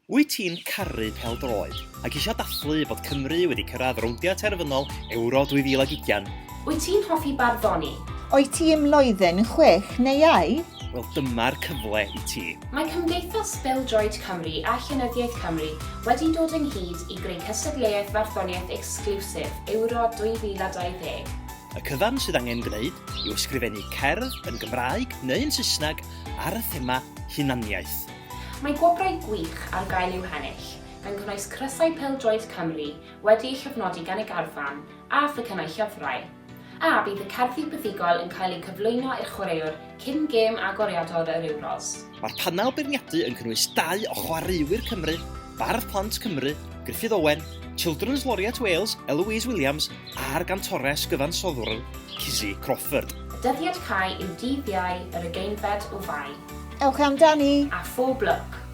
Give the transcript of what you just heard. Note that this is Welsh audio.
Wyt ti'n caru pêl-droed ac eisiau dathlu bod Cymru wedi cyrraedd rowndiau terfynol Ewro 2020? Wyt ti'n hoffi barddoni? Wyt ti ym mlwyddyn chwech neu iau? Wel dyma'r cyfle i ti. Mae Cymdeithas Bêl-droed Cymru a Llenyddiaeth Cymru wedi dod ynghyd i greu cystadleuaeth farddoniaeth exclusive Ewro 2020. Y cyfan sydd angen gwneud yw ysgrifennu cerdd yn Gymraeg neu yn Saesneg ar y thema hunaniaeth. Mae gwobrau gwych ar gael i'w hennill, gan gynnwys crysau pêl-droed Cymru wedi eu llofnodi gan y garfan, a phecynnau llyfrau. A bydd y cerddi buddugol yn cael eu cyflwyno i'r chwaraewr cyn gêm agoriadol yr Euros. Mae'r panel beirniadu yn cynnwys dau o chwaraewyr Cymru, Bardd Plant Cymru, Gruffydd Owen, Children's Laureate Wales, Eloise Williams a'r gantores gyfansoddwr Kizzy Crawford. Y dyddiad cau yw dydd Iau yr ugeinfed o Fai. Ewch amdani! A phob lwc!